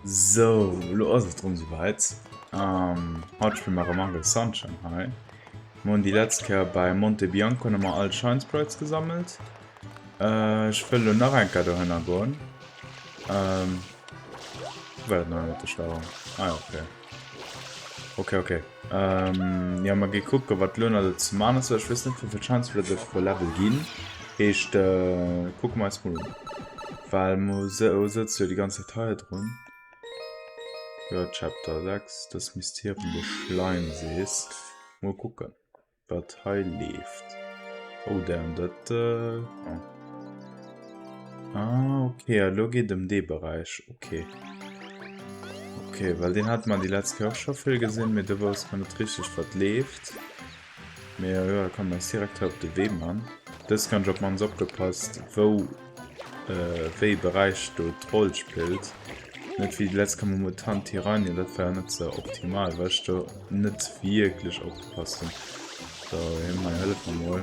Sou, elo ass et erëm souwäit. Haut spille mer erëm Mario Sunshine hei. Mir hunn déi letzt Kéier bei Monte Bianco hu mer all Shine Sprites gesammelt. Ech wëll elo nach eng Kéier dohinner goen. Wou war dat nach mat der Steuerung? Ah ja, okay. Okay, okay. Jo, mer gi kucke wat elo nach do ze man ass. Ech weess net wéivill Shine Sprites et pro Level ginn. Heescht, kucke mer eis mol un. Well mer sëtze jo déi ganz Zäit hei drun. Jo, Chapter 6, das Mysterium des Schleimsees. Mol kucken, wat hei leeft. Oh damn, dat... Oh. Ah, okay, elo geet ëm dee Beräich. Okay. Okay, well deen hate mer déi letzt Kéier och scho vill gesinn, mee do wousst mer net richteg, wat leeft. Mee jo, da kann eis direkt hei op de Wee man. Dës kann ech op mannst opgepasst, wou wéi Beräich do d'Roll spillt. Net wéi déi letzt Kéier mam Mutant Tyranny, dat war jo net sou optimal, well ech do net wierklech opgepasst hunn. So, hien hei hëlleft mer mol.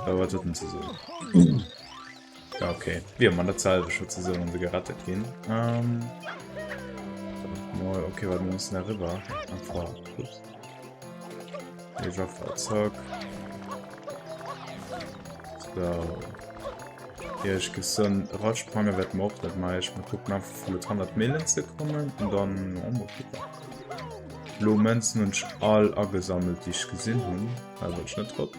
Wat huet en ze soen? Ja, okay. Wéi ëmmer dat selwecht, wat se soen, wann se gerettet ginn. Ähm, mal, okay, warte, wir müssen da rüber. Einfach, ups. Nee, Waffe, zack. So. Ja, ich gesehen, Radsprange werden wir auch nicht machen. Ich mal gucken, einfach von 100 Millen zu kommen. Und dann, oh, mal gucken. Lo Münzen und ich all agesammelt, die ich gesehen habe. Da wollte ich nicht drauf.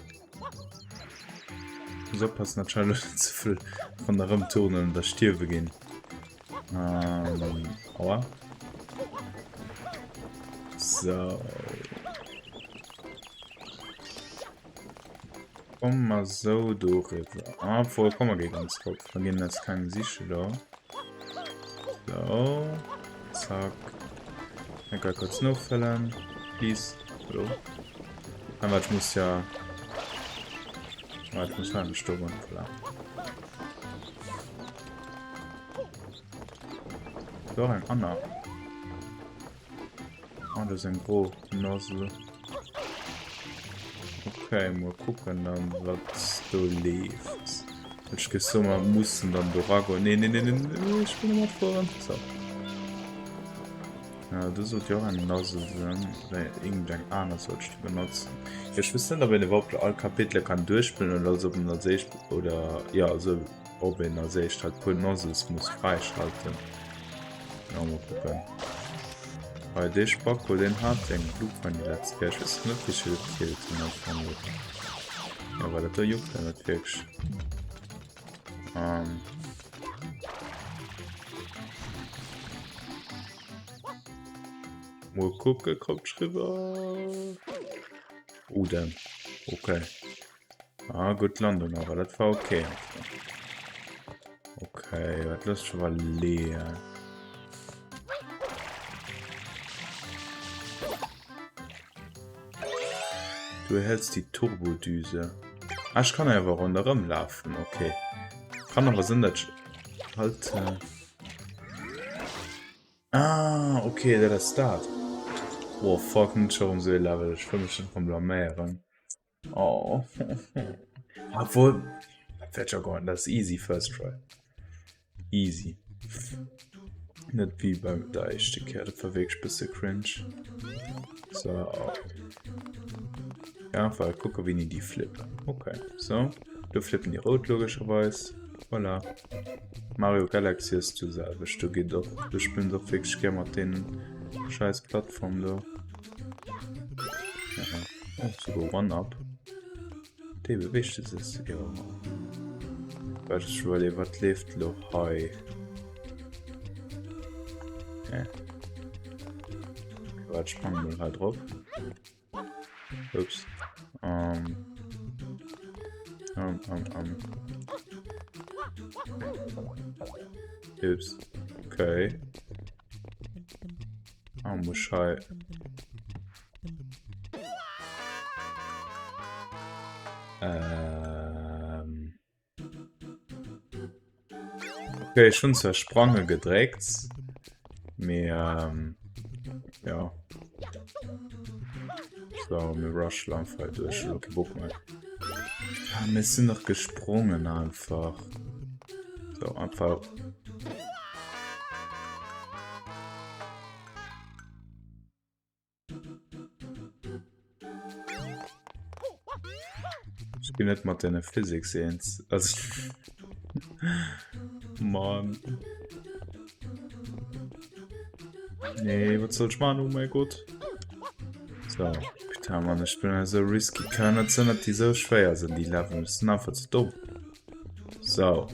Muss oppassen, dat ech net ze vill ronderëm turnen an da stierwe ginn. Ähm, aua. So. Komm mal so do riwwer. Ah, obwohl, komm, wir gehen ganz drauf. Wir gehen jetzt keinen sicher da. So. Zack. Ich kann kurz nofüllen. Please. Hallo. Aber ich muss ja... Ah, ich muss halt stoppen. Voilà. So, ein Anna. Ah, das ist ein gro Nozzle. Okay, mal gucken dann, was do leeft. Ech géif soen, mer mussen dann do ragoen. Nee, nee, nee, nee, nee, ech wëll net matfueren. So. Ja, do sollt jo och eng Nozzle sinn. Oder irgend eng aner sollt ech déi benotzen. Jo, ech wëss net, ob een iwwerhaupt all Kapitele kann duerchspillen oder als ob en als éischt, oder ja, also ob een als éischt halt puer Nozzles muss fräischalten. Ja, mol kucken. Bei dee Spacko, deen hat eng Bluecoin déi letzt Kéier. Ech weess net, wéi vill et killt hunn am Fong. Ja, well dat do juckt ja net wierklech. Ähm. Mol kucke, kommt riwwer. Oh, damn. Okay. Ah, gutt Landung, awer dat war okay. Okay, wat looss ech iwwerleeën. Du erhältst die Turbodüse. Ah, ich kann awer ronderëm lafen, okay. Kann awer sinn, dat ich halt... Äh Ah, okay, dat ass dat. Oh fuck, net scho rëm sou ee Level. Ech wëll mech net rëm blaméieren. Oh. Obwohl, dat wäert scho goen. Dat ass easy first try. Easy. Net wéi bei der éischte Kéier, dat war wierklech bësse cringe. So. Ja, einfach kucke wéini déi flippen. Okay, so. Do flippen déi rout logescherweis. Voilà. Mario Galaxy ass du selwecht. Do geet och, do spillen se och wierklech gär mat deenen scheiß Plattform do. Ja. Oh, souguer One-Up. Déi beweegt se sech jo. Wat ech iwwerleeën, wat leeft lo hei? Hä? Wat sprange mol hei drop. Ups. Ähm. Ähm, ähm, ähm. Ups. Okay. Ah, muss hei. Ähm. Okay, ech hunn zwar Sprange gedréckt, mee ähm, ja. So, mir rushen einfach duerch, elo kee Bock méi. Ah, mir sinn nach gesprongen einfach. So, einfach. Ech ginn net mat deene Physics eens. Also, Mann. Nee, wat soll ech maachen? Oh mäi Gott. So, putain, Mann, ech bin esou risky. Kann net sinn, datt déi esou schwéier sinn, déi Leveln. Ech sinn einfach ze domm. So.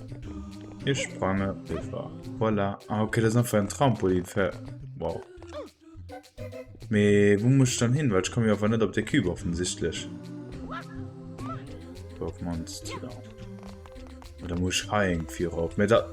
Mir sprange riwwer. Voilà. Ah, okay, dat ass einfach en Trampolin fir... Wow. Mee wou muss ech dann hin? Well ech komme jo awer net op de Cube offensichtlech. Do op mannst, ja. Oder muss ech hei eng virop? Mee da...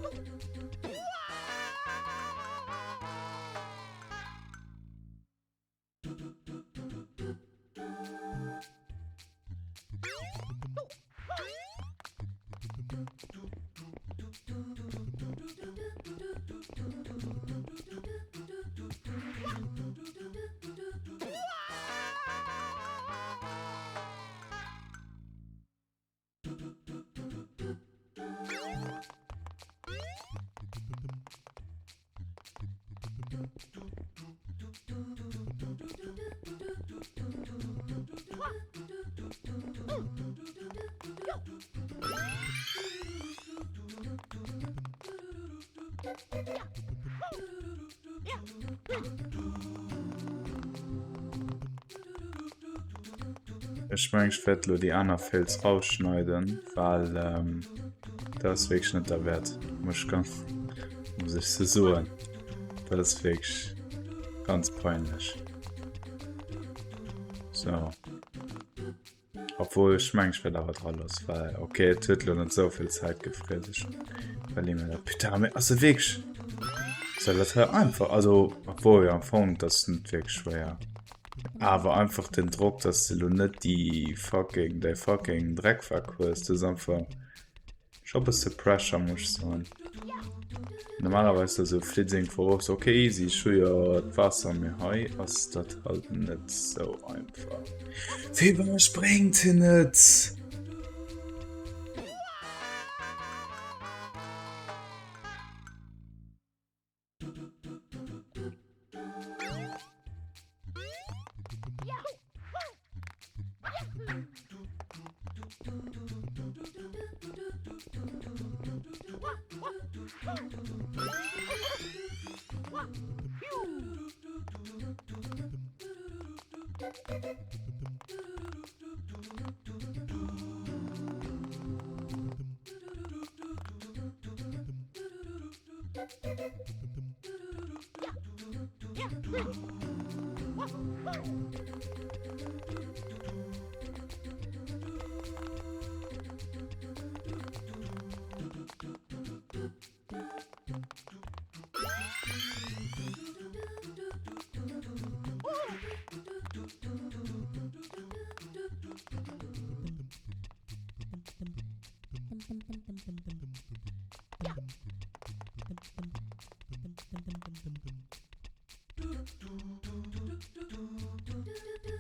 Ech mengen ech wäert elo déi aner Fails rausschneiden, well dat ass wierklech net derwäert, muss ech ganz muss ech sou soen. Dat ass wierklech ganz peinlech. So. Obwohl ech mengen ech wäert awer dra loossen, well okay et huet elo net esou vill Zäit gefriess. Ech iwwerleeë mir dat. Putain, mee ass e wierklech soll dat hei einfach, also obwohl jo am Fong dat ass net wierklech schwéier. Awer einfach den Drock, dass de elo net déi fucking däi fucking Dreckwack hues, dat ass einfach scho bësse Pressure muss ech soen. Normalerweis da sou flitz irgendwo erof, so okay easy, ech hu jo d'Waasser, mee hei ass dat halt net sou einfach. Firwat spréngt hien net?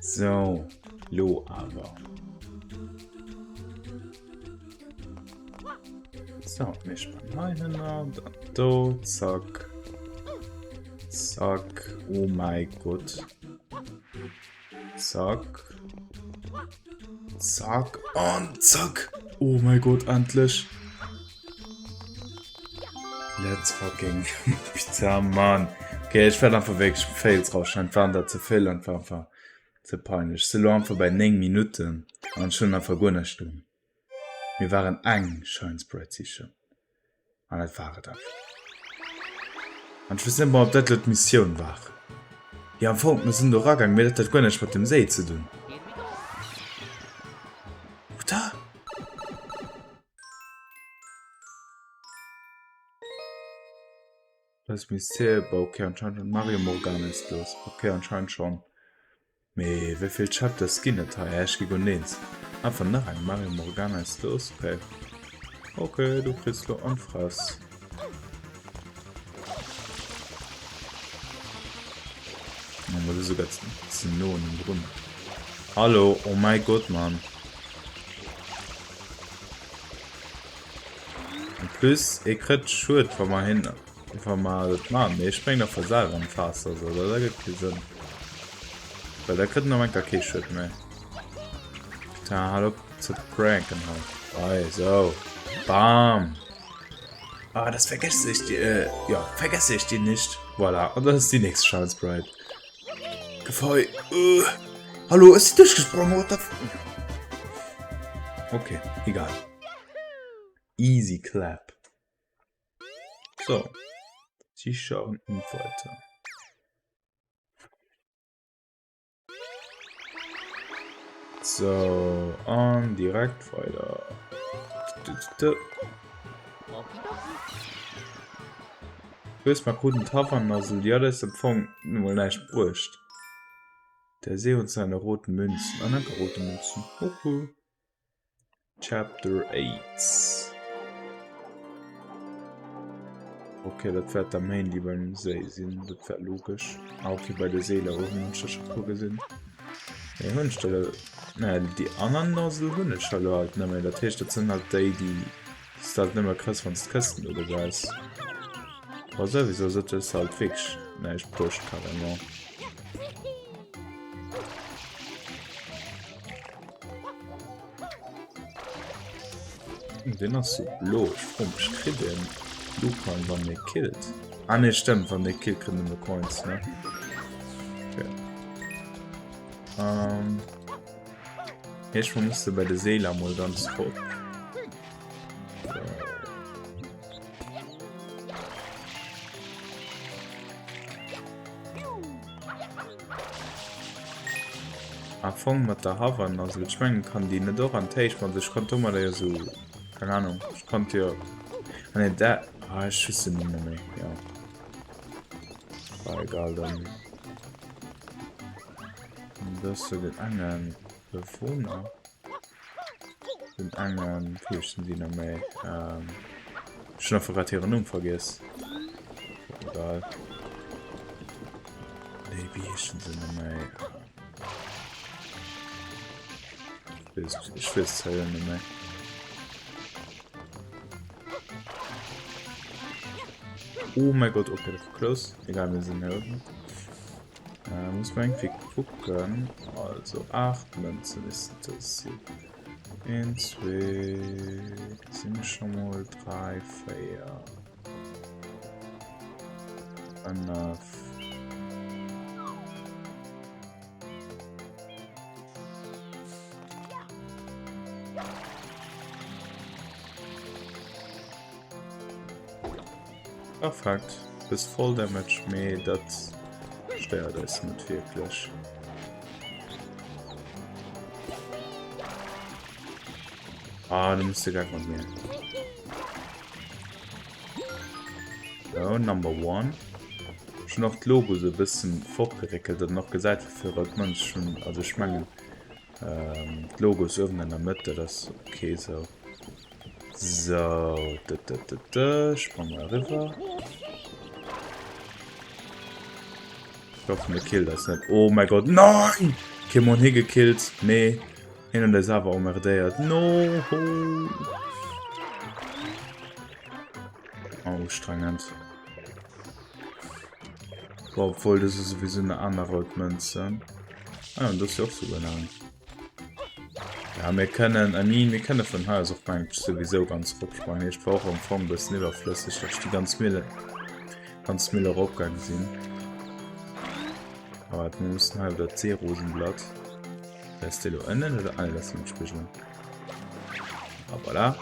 So, lo awer. So, mir sprangen hei hinner, dann do, zack. Zack, oh mein Gott. Zack. Zack und zack. Oh mein Gott, endlech. Let's fucking Pizza, Mann. Okay, ech wäert einfach wierklech Fails rausschneiden. Et waren der ze vill an et war einfach ze peinlech. Ech si lo einfach bei 9 Minutten an ech hunn einfach guer näischt do. Mir waren eng Shine Sprite sichen. An dat war et einfach. An ech weess net mol, ob dat elo d'Missioun war. Jo, am Fong, mir sinn do eragaangen, mee dat hat guer näischt mat dem Séi ze dun. Oder? Das Mystère, okay, anscheinend Mario Morgana ist los. Okay, anscheinend schon. Mee wéi vill Chapters ginn et hei? Ech gi guer neens. Einfach nach eng Mario Morgana ist los, okay. Okay, du kriss lo an d'Fress. Oh, mir si souguer ze no drun. Hallo, oh mäi Gott, Mann. En plus, e kritt Schued, wa mer hin Wa mer dat maachen, mee ech spréngen einfach selwer an d'Waasser, sou, dat ergëtt kee Sënn. Well da kritt en op eng Kéier kee Schued méi. Putain, hal op. Ze pranken hei. Hei, sou. Bam! Ah, das vergesse ich dir. Äh, ja, vergesse ich dir nicht. Voilà, an das ist die nächste Shine Sprite. Gefei. Uh. Hallo, ist sie durchgesprungen? What the f Okay, egal. Easy clap. So. Sie schauen und weiter. So, an direkt weider. Hues mer kruten Tavernasel, déi hat eis am Fong mol näischt bruecht. Der See und seine roten Münzen. Ah, danke, rote Münzen. Okay. Chapter 8 Okay, dat wäert da mainly beim Séi sinn, dat wär logesch. Ah, okay, bei de Seeler oben hunn ech der scho puer gesinn. Nee, hunn ech der elo... Nee, déi aner Nozzle hunn ech elo halt net méi. Dat heescht, dat sinn halt déi, déi s de halt nëmme kriss, wann s d'Kësten do gesäis. Wa souwisou sot s halt wierklech näischt bruecht, carrément. Den ass so blo. Ech froe mech, kritt een Blue Coin, wann ee killt? Ah nee, stimmt, wann ee killt, kritt een nëmme Coins, ne? Okay. Ähm. Ech musste bei de Seeler mol ganz rop. Am Fong mat der Havanna, also ech mengen kann déi net och an d'Héicht mat, ech konnt domadder jo sou, keng Ahnung, ech konnt jo, ah nee dat, ah ech weess den Numm net méi, jo. War egal dann. An do ass jo den engen Bewohner. Den engen, wéi heeschen déi nach méi, ech hunn einfach grad hiren Numm vergiess. Egal. Nee, wéi heeschen se nach méi? Ech weess es jo net méi. Oh mein Gott, okay, das war close. Egal, wir sind hier oben. Äh, muss man irgendwie gucken. Also, 8 Münzen müssen das sinn. 1, 2, sind schon mal 3, 4. 5. Perfekt. Bis voll Damage, mee dat stéiert eis net wierklech. Ah, du musst de Gag mat mir. So, number one. Ech hunn och d'Logo sou e bëssen fortgeréckelt, datt een och gesäit wéivill rout Mënz ech hunn. Also ech mengen d'Logo ass uewen an der Mëtt, dat ass ok sou. Sou, dë dë dë dë, sprang mol eriwwer. Ech hoffen de killt eis net. Oh mäi Gott, nein! Okay, mir hunn hie gekillt, mee hien huet eis awer emmerdéiert. Noooo! Oh, ustrengend. Boah, obwohl, das ist sowieso eine aner rout Münze. Ah, und das ist ja auch sogar eine. Ja, wir können, I mean, wir können von hier aus auch eigentlich sowieso ganz ropsprangen. Ich war auch am Fong ein bisschen überflüssig, dass ich die ganz Mille, ganz Mille raufgegangen sind. Aber wir müssen halt das Seerosenblatt. Da ist der da unten oder? Ah, das ist ein Spiegel. Ah, voilà.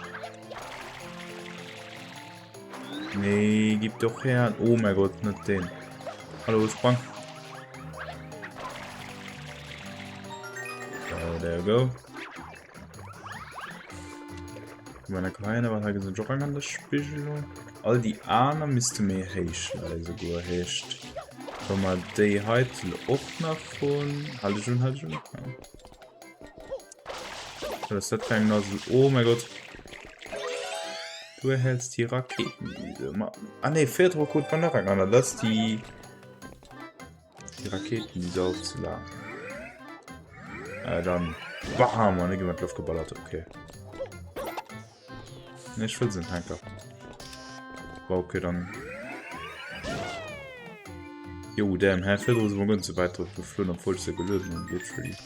Nee, gib doch her. Oh mein Gott, net den. Hallo, sprang. So, there we go. Meine Kleine, was hat gesinn och an der Spiegelung. All déi aner misste méi héich leie souguer heescht. Wa mer déi heiten och nach hunn. Halt ech un, halt ech un. Ja. Was ist das für ein Nozzle? Oh mein Gott. Du erhältst die Raketendüse. Ah ne, virdru krut mer nach eng aner. Dat ass déi déi Raketendüse aufzeladen. Äh, dann bam, an da gi mer an d'Loft geballert. Okay. Ne, ech wëll se net hänken. War okay, dann. Jo, damn, hä, virdru si mer guer net sou wäit drop geflunn, obwuel ech se gelueden hunn, literally.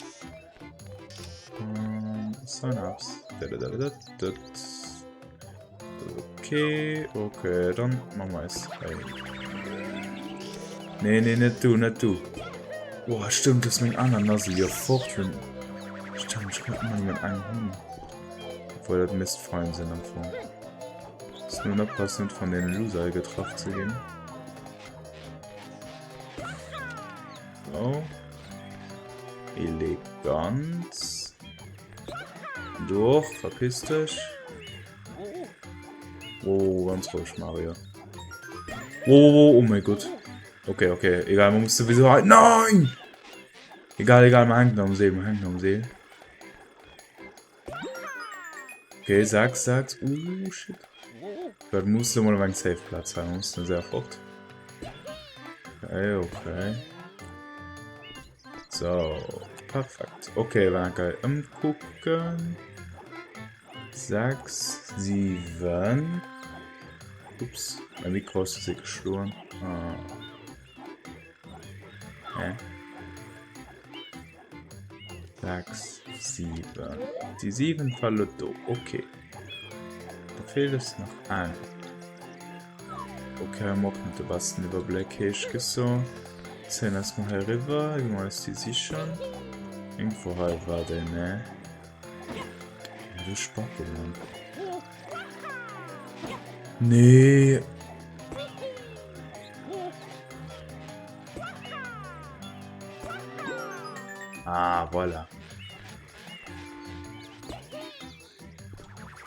Sign-ups. Okay, okay, dann machen wir es. Hey. Nee, nee, net du, net du. Boah, stimmt, das ist mein aner Nassel ja fort. Wenn... Stimmt, ich kann immer nur mit einem hun. Obwohl das misst fein sind am Fong. Ist nur nicht passend von den Loser getroffen zu gehen. So. Elegant. Du och, verpiss dech. Oh, ganz ruhig, Mario. Oh, oh, oh mein Gott. Okay, okay, egal, man muss sowieso halt. Nein! Egal, egal, man hängt noch am See, man hängt noch am See. Okay, sechs, sechs. Uh, shit. Dat muss du mal eng safe Platz haben, muss sehr fort. Okay, okay. So, perfekt. Okay, wann geil ëmkucken. 6, 7. Ups, mein Mikro ist sich geschloen. Ah. Hä? 6, 7. Die 7 war do. Okay. Da fehlt es nach eng. Okay, am och net de besten Iwwerbléck heesch geso. Zéien eis mal hei riwwer, gi mer eis déi sichen. Irgendwo hei war déi, ne? Du Spacke, Mann. Nee. Ah, voilà.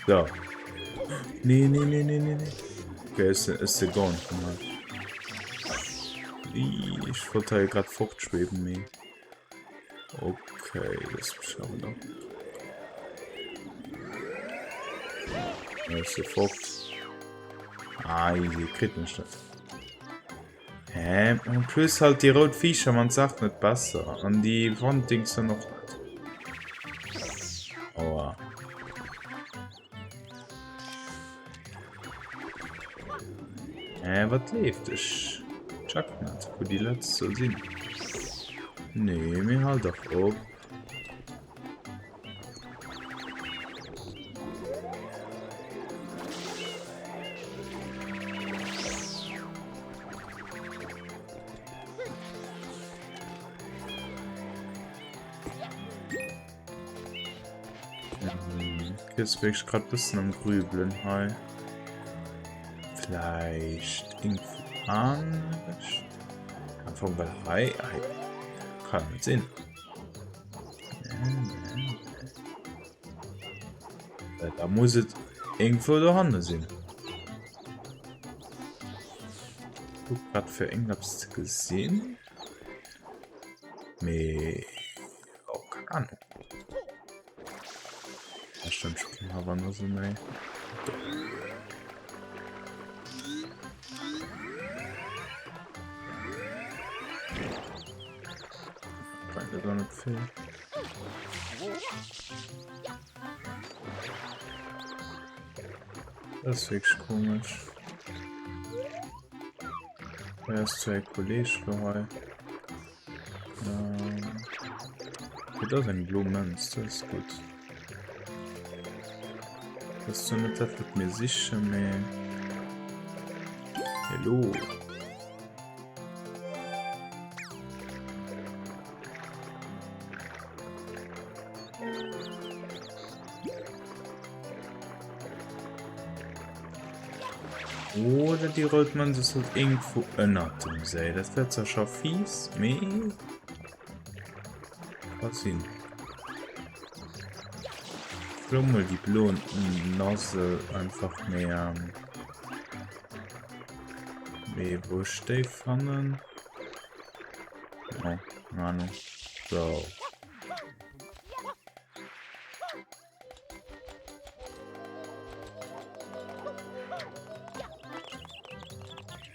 So. Nee, nee, nee, nee, nee, nee. Okay, ist, ist se gone von hei. Ich wollte hei grad fortschweben, mee. Okay, das schauen wir noch. Ist sofort. Ah, easy, kriegt mich nicht. Hä? En plus halt déi rout Viecher man d'Saach net besser. An déi Wanddings dann och net. Aua. Hä, wat leeft? Ech check net, wou déi letzt soll sinn. Nee, mir hal dach op. Jetzt bin ich gerade ein bisschen am Grübeln hei. Vielleicht irgendwo anders. Einfach weil hei, hei kann nicht sehen. Da muss et irgendwo dohanne sinn. Guck grad fir irgendeppes ze gesinn. Mee oh, keng Ahnung. Ah, stimmt, schon awer nach so méi. Bringt gar nicht viel. Das ist wirklich komisch. Er ist zu Kolleg hei. Ähm, okay, das ist eng blo Münz, das ist gut. Das ist zwar net dat, wat mir sichen, mee Hallo. Oder déi rout Münz ass halt irgendwo ënnert dem Séi. Dat wär zwar scho fies, mee ka sinn. Ech mol déi blo Nassel einfach méi ähm, mee wou ech déi fannen. Oh, keine Ahnung. So.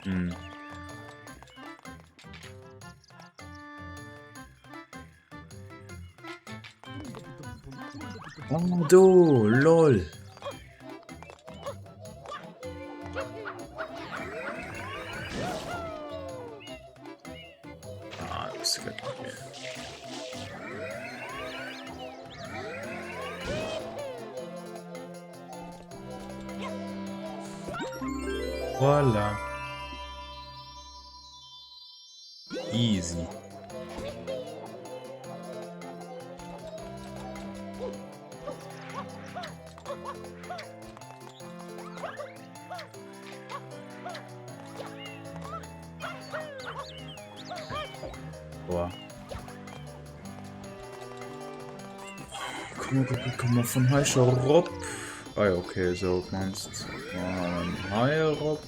Hm. Oh, do, lol. Ah, das geht nicht mehr. Voilà. Easy. Boah. Komm, komm, komm, komm vun hei scho rop. Ah ja, okay, so meinst vun hei rop.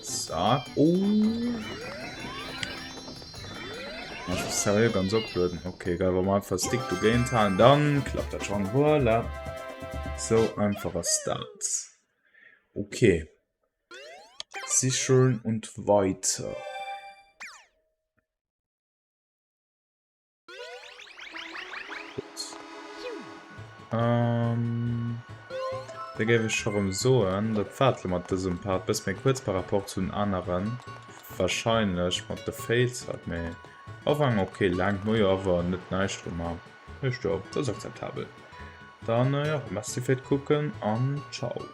Zack. Oh. Ich muss ja hier ganz uploaden. Okay, geil, wenn wir einfach Stick dogéint halen, dann klappt dat schon. Voilà. So einfach ass dat. Okay. Sichern und weiter. Ähm, da géif ech scho rëm soen, dat war et lo mat dësem Part. Bësse méi kuerz par rapport zu den aneren. Wahrscheinlech mat de Fails halt, mee awer eng ok Längt. Mer hu jo awer net näischt gemaach. Ech jo, dat ass akzeptabel. Dann jo, merci fir d'Kucken an ciao.